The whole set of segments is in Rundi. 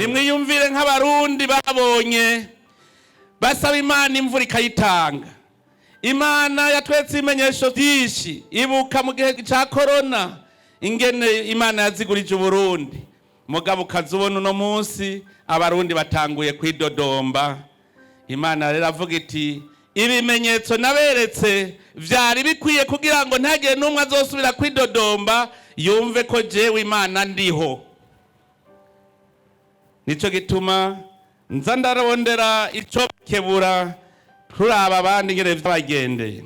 Nimwiyumvire nk'Abarundi babonye basaba Imana imvura ikayitanga. Imana yatwetse ibimenyesho byinshi. Ibuka mu gihe cya korona ingene Imana yazigurije Uburundi. Mugabo ukazubona uno munsi Abarundi batanguye kwidodomba. Imana rero avuga iti: "Ibimenyetso naberetse vyari bikwiye kugira ngo ntagire n'umwe azosubira kwidodomba, yumve ko jewe Imana ndiho." Nico gituma nza ndarondera ico kebura, turaba abandi ingene vyabagendeye,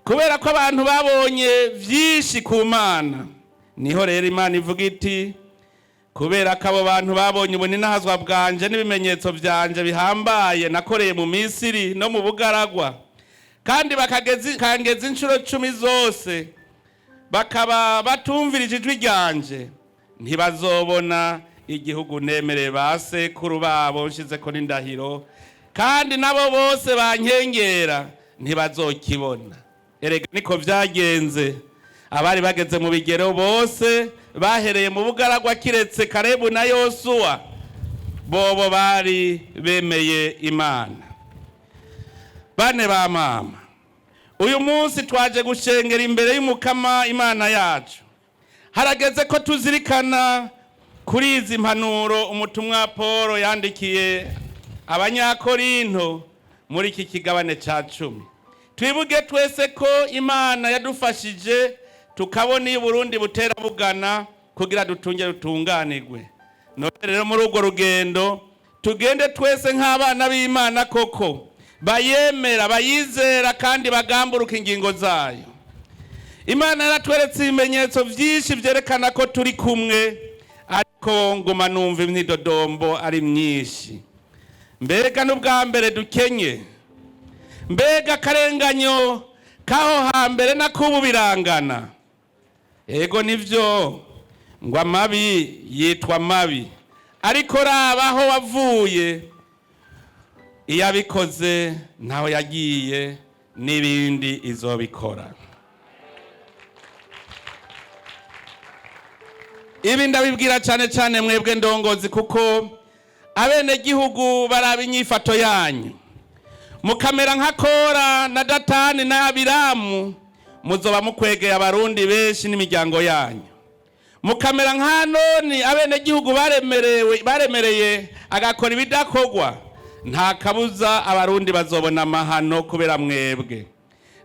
kubera ko abantu babonye vyinshi ku Mana. Niho rero Imana ivuga iti: "Kubera ko abo bantu babonye ubuninahazwa bwanje n'ibimenyetso vyanje bihambaye nakoreye mu Misiri no mu bugaragwa, kandi bakangeza inshuro 10 zose, bakaba batumvirije ijwi ryanje, ntibazobona igihugu nemereye ba sekuru babo nshizeko n'indahiro, kandi nabo bose bankengera ntibazokibona." Erega niko vyagenze. Abari bageze mu bigero bose bahereye mu bugaragwa, kiretse Karebu na Yosuwa, bobo bari bemeye Imana. Bane ba mama, uyu munsi twaje gushengera imbere y'Umukama Imana yacu. Harageze ko tuzirikana kuri izi mpanuro umutumwa Paul yandikiye Abanyakorinto muri iki kigabane ca 10. Twibuge twese ko Imana yadufashije tukabona iyo Burundi butera bugana kugira dutunge dutunganirwe. None rero muri urwo rugendo tugende twese nk'abana b'Imana koko bayemera, bayizera kandi bagamburuka ingingo zayo. Imana yaratweretse ibimenyetso byinshi byerekana ko turi kumwe, ariko nguma numva imyidodombo ari myinshi. Mbega n'ubwa mbere dukenye? Mbega akarenganyo k'aho hambere n'akubu birangana? Ego nivyo ngo amabi yitwa mabi, ariko raba aho wavuye. Iyo abikoze ntaho yagiye, n'ibindi izobikora. Ibi ndabibwira cyane cyane mwebwe ndongozi, kuko abenegihugu baraba inyifato yanyu. Mukamera nka Kora na Datani na Abiramu, muzoba mukwegeye Abarundi benshi n'imiryango yanyu. Mukamera nka Noni, abenegihugu baremerewe baremereye, agakora ibidakogwa, nta kabuza Abarundi bazobona amahano kubera mwebwe.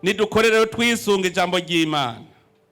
Nidukore rero twisunga ijambo ry'Imana.